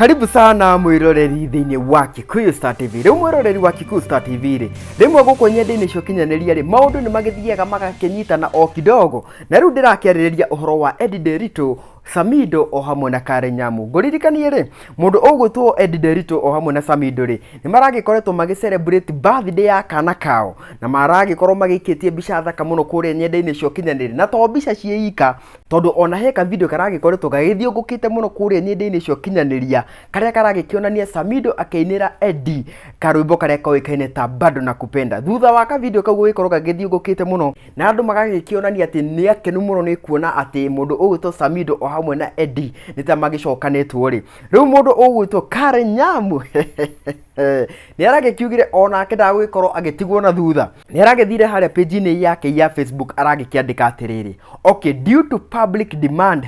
Karibu sana mwiroreri thĩinĩ wa Kikuyu Star TV. Rĩu mwiroreri wa Kikuyu Star TV rĩ, rĩmwe gũkũ nyenda-inĩ cia ũkinyanĩria rĩ, maũndũ nĩ magĩthiaga magakĩnyitana o kidogo. Na rĩu ndĩrakĩarĩrĩria ũhoro wa Eddie Nderitu, Samido o hamwe na Karen Nyamu. Ngũririkanie rĩ, mũndũ ũgwĩtwo Eddie Nderitu o hamwe na Samido rĩ, nĩ maragĩkoretwo magĩ celebrate birthday ya kana kao na maragĩkorwo magĩikĩtie mbica thaka mũno kũrĩa nyenda-inĩ cia ũkinyanĩria na to mbica ciĩ ika tondũ ona he ka video karagĩkoretwo gagĩthiũngũkĩte mũno kũrĩa nyenda-inĩ cia ũkinyanĩria karĩa karagĩkĩonania Samido akĩinĩra Eddie karwĩmbo karĩa koĩkaine ta bado na kupenda. Thutha wa ka video kau gũgĩkorwo gagĩthiũngũkĩte mũno na andũ magagĩkĩonania atĩ nĩ akenu mũno nĩ kuona atĩ mũndũ ũgwĩtwo Samido o hamwe na Eddie nĩ ta magĩcokanĩtwo rĩ. Rĩu mũndũ ũgwĩtwo Karen Nyamu nĩ aragĩkiugire onake ndagũgĩkorwo agĩtigwo na thutha. Nĩ aragĩthire harĩa page-inĩ yake ya Facebook aragĩkĩandĩka atĩrĩrĩ, okay, due to public demand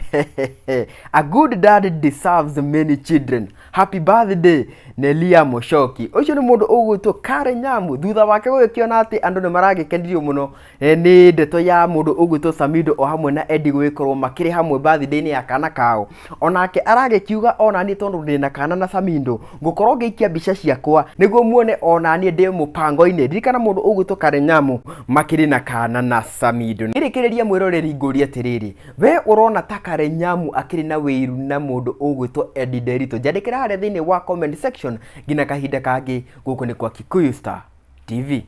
a good dad deserves many children, happy birthday Nelia Mushoki. Ũcio nĩ mũndũ ũgwĩtwo Karen Nyamu thutha wake gũgĩkĩona atĩ andũ nĩ maragĩkenirio mũno nĩ ndeto ya mũndũ ũgwĩtwo Samido o hamwe na Eddie gũgĩkorwo makĩrĩ hamwe birthday-inĩ ya kana kao. Onake aragĩkiuga onaniĩ tondũ ndĩna kana na Samido ngũkorwo ngĩikia mbica ciakwa nĩguo muone onaniĩ ndĩ mũpango-inĩ. Ririkana mũndũ ũgwĩtwo Karen Nyamu makĩrĩ na kana na Samido. Ngĩrĩkĩrĩria mwĩroreri ngũrie atĩrĩrĩ, we ũrona ta Karen Nyamu akĩrĩ na wĩiru na mũndũ ũgwĩtwo Eddie Nderitu? Njandĩkĩra harĩa thĩinĩ wa comment section nginya kahinda kangĩ. Gũkũ nĩ kwa Kikuyu Star TV.